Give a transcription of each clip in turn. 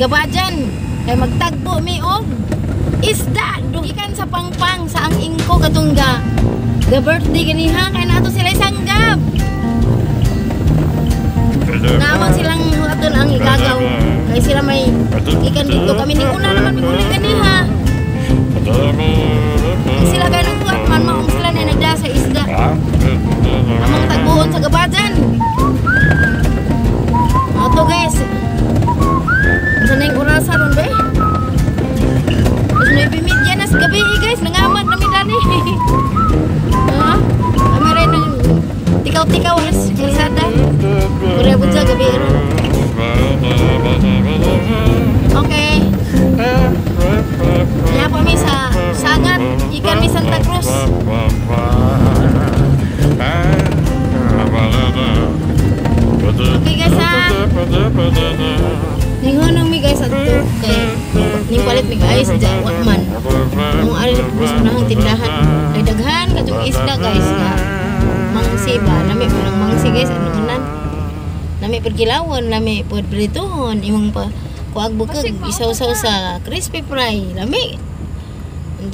Gabajan. Kay magtagbo mi og isda dugikan sa pangpang sa ang ingko katong ga ga birthday ganiha kay nato sila isanggab. Naman silang aton ang igagaw kay sila may ikan dito kami ning una naman mi ganiha. Kay sila kay nagbuhat man maong sila na nagda sa isda. Among tagbuon sa Gabajan. Ato guys. Sa ning orasa ron be? Mas 9:30 na sa gabi eh, guys. Nangamad na mi dani. Ha? Kami rin ng tikaw-tikaw alas kalsada. Kurea bud sa gabi ron. Okay. Kaya pa mi sa Sangat, gikan mi Santa Cruz. Okay guys ha. Ninghunong mi guys adto kay ning palit mi guys jawa man. Ang ari sa unahang tindahan ay daghan kadtong isda guys nga mangsi ba nami man ang mangsi guys ano man. Nami pergilawon, nami pod prituhon imong pa kuag bukag isaw-saw sa crispy fry lami.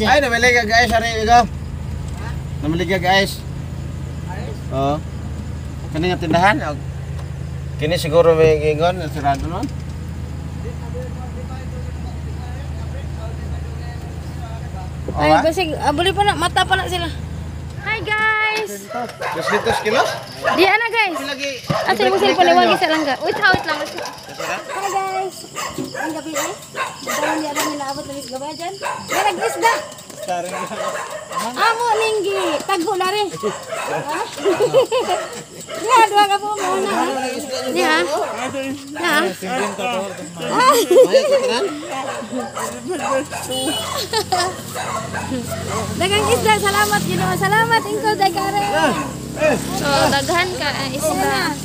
Ay namili ka guys ari ikaw. Namili ka guys. Oo. Kani nga tindahan kini siguro may ingon sirado nun. Ay, basig, abuli pa na, mata pa na sila. Hi guys! 200 kilos? Di ana guys. Asa mo sila paliwagi sa langga. Wait, wait lang. Hi guys. Ang gabi eh. Dahil niya rin inaabot na mis Gabajan. May nag-isda. Amo ninggi, tagbo na rin. Niya, duha ka po muna. Niya. Niya. Daghang isda, salamat Ginoo. Salamat Ingko day kare. So daghan ka isda.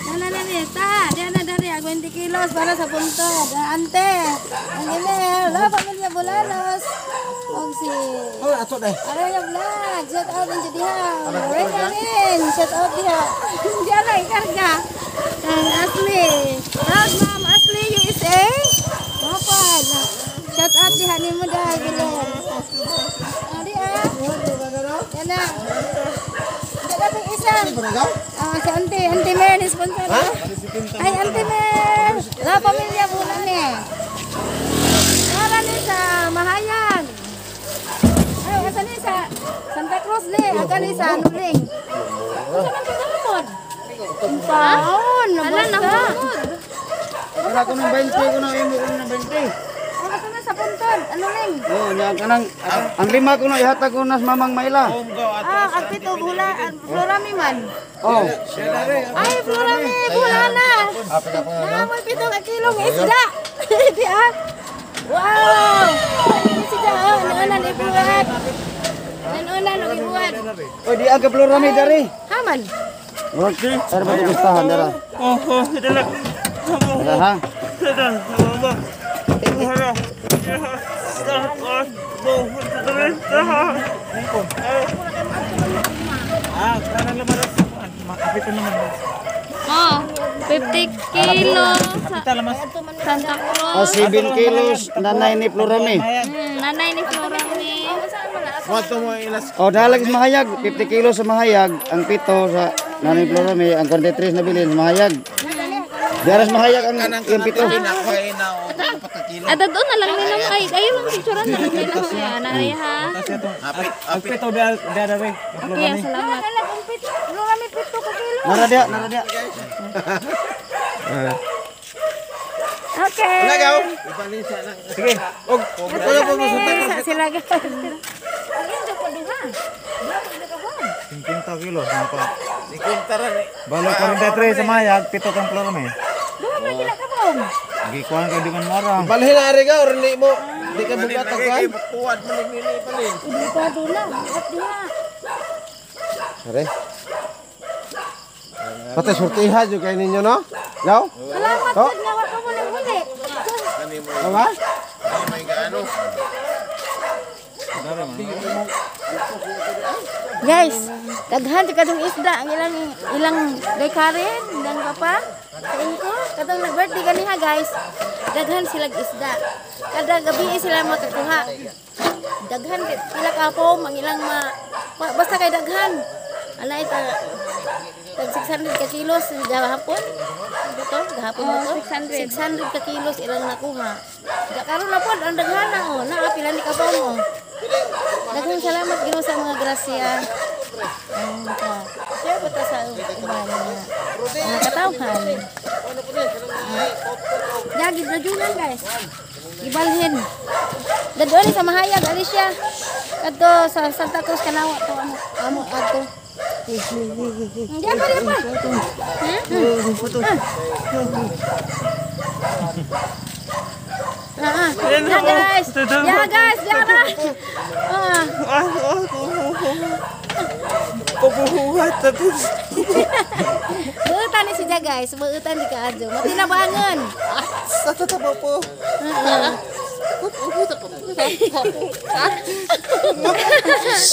Nana nani ta, diana dari 20 kilos para sa punto. Ante. Ang email, la pamilya Bolanos. Og si Oh, ato dai. Araya vlog, shout out ang diha. Renarin, shout out diha. Diana ikarga. Ang Ashley. Proud Ma'am Ashley USA. Mapad. Shout out diha nimo dai bilen. Ari ah. Yana. Dapat isa. Ah, si Auntie, Auntie Mel sponsor. Ay, Auntie Mel. La pamilya bulan ni. Para ni sa Mahayag. Ay, asa ni sa Santa Cruz ni, aga ni sa Nuling. Unsa man tinamod? Paon, Ala na humod. Wala ko ng 20 ko na imo ko ng 20. Asa na sa Punton, ano ning? Oh, nya kanang ang lima ko na ihatag ko na sa Mamang Maila. Ah, ang pito hula, Florami man. Oh. Ay, Florami, bulana. Naamoy 7 ka kilong isda. Di ah. Wow! Isda, oh, nauna ni buhat. Nauna ni buhat. Oy, di ang ka Florami dari. Haman. Okay. Para ba gustahan dara? Oh, oh, dala. Dara ha. Oh, 50 kilos sa Santa Cruz. Oh, 7 kilos nanay ni Florami. Nanay ni Florami. Oh, dalag sa Mahayag, 50 kilos sa Mahayag, ang pito sa nanay Florami, ang 43 na bilin sa Mahayag. Diara sa Mahayag ang yung pito. Ada doon na lang nila ay ayaw ang picturean na lang nila siya. Nanay ha. Apito dia dari. Okay, salamat. Florami 7 ka kilo. Nara dia, nara dia. Okay. Sige. Og, wala po mo sa sila guys. 50 kilos nampak. 50 ra ni. Balo 43 sa Mahayag, pito kang Florami. Duha man gila ka bong. Gikuan ka di man marang. Balhin na ari ka or hindi mo di ka bugatag kan? Hindi pa dula, at diha. Are. Pati surtiha jud kay ninyo no? Law? Salamat jud nga wa ka mo nang huli. Ba? Guys, Daghan jud kadtong isda ang ilang ilang day Karen, ilang papa. Sa ko, katong nag-birthday ganiha, guys. Daghan sila isda. Kada gabi sila makakuha. Daghan pila ka pom ang ilang ma, basta kay daghan. Ana ita tag 600 ka kilos gahapon. Ito, gahapon ba to? 600. 600 ka kilos ilang nakuha. Ga karon na pod ang daghan na oh, naa pila ni ka pom oh. Daghang salamat Ginoo sa mga grasya. Ang ka. Share po ta sa uban mga katawhan. Ya gidrajunan, guys. Gibalhin. Dadon sa Mahayag Alicia. Kadto sa Santa Cruz Kanawa to amo amo adto. Hindi pa, di pa. Ah, ah. Ya guys. Ya guys, ya na. Ah. Pabuhat tapos. Buutan ni siya, guys, buutan di kaadyo. Matinabangon. Sa tatabo po.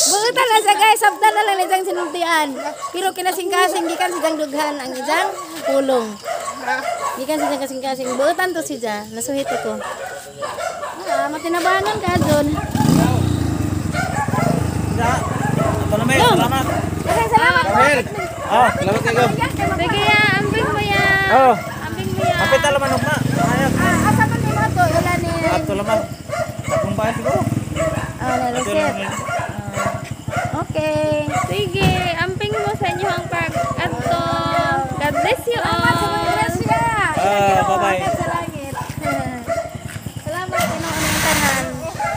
Buutan na siya, guys, sabtan na lang ni siyang sinultian. Pero kinasing-kasing gikan siyang dughan ang isang pulong. Gikan siya kasing-kasing. Buutan to siya. Nasuhit ako. Ah, matinabangon ka doon. Ito na may, salamat. Daghang salamat po. Ah, Salamat kayo. Sige ya, ambing mo ya. Oh. Ambing mo ya. Kapit na laman ugma. Ayag. Ah, asa man ni mo to? Wala ni. Ato laman. Takong bahay siguro. Ah, na reset. Okay. Sige, amping mo sa inyong pag-adto. God bless you Salamat sa mga all. grasya. Ah, bye-bye. Sa langit. Salamat Ginoo ng tanan.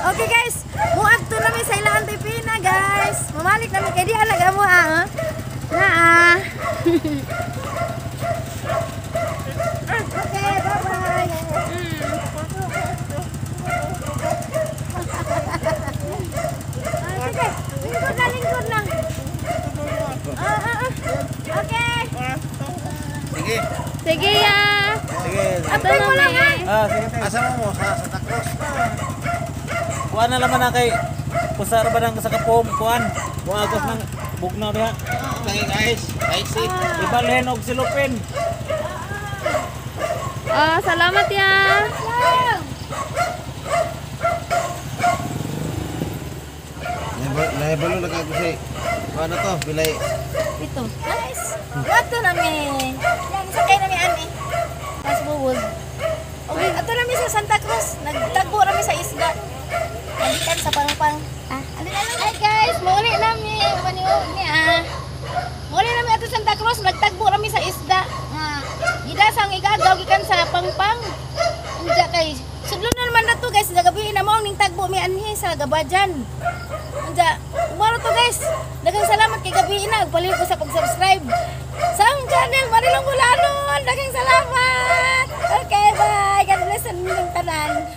Okay guys, muadto nami sa ilang Pina, guys. Mamalik nami kay di alag amo ah. Naa. Okay, bye-bye. Ah, sige, lingkod na, lingkod na. Ah, ah, ah. Okay. Sige. Sige ya. Sige. Ato na mi. Ah, sige. Asa mo mo sa Santa Cruz? Kuan na laman na kay Kusara ba nang sa kapom kuan? Kung agos nang bugnaw diha. Tangi guys. Ice. Ibalhin og silupin. Oh, salamat ya. Naibalo na kayo kasi. Ano to? Bilay. Ito. Guys, ato nami. Yan, sakay nami ani. Mas buwag. Okay, ato nami sa Santa Cruz. Nagtagbo nami sa isda. Nagbikan sa pangpang. Ah, alin alin. Hi guys, mauli nami. Maniwag ni ah. Mauli nami ato Santa Cruz, nagtagbo nami sa isda. Ah, gidasang igagaw gikan sa pangpang. Unja kay sudlon na naman na to, guys, sa gabi na mao ning tagbo mi anhi sa Gabajan. Unja, umaro to, guys. Daghang salamat kay gabi na palihog ko sa pag-subscribe sa akong channel Marilong Bulanon. Daghang salamat. Okay, bye. God bless sa inyong tanan.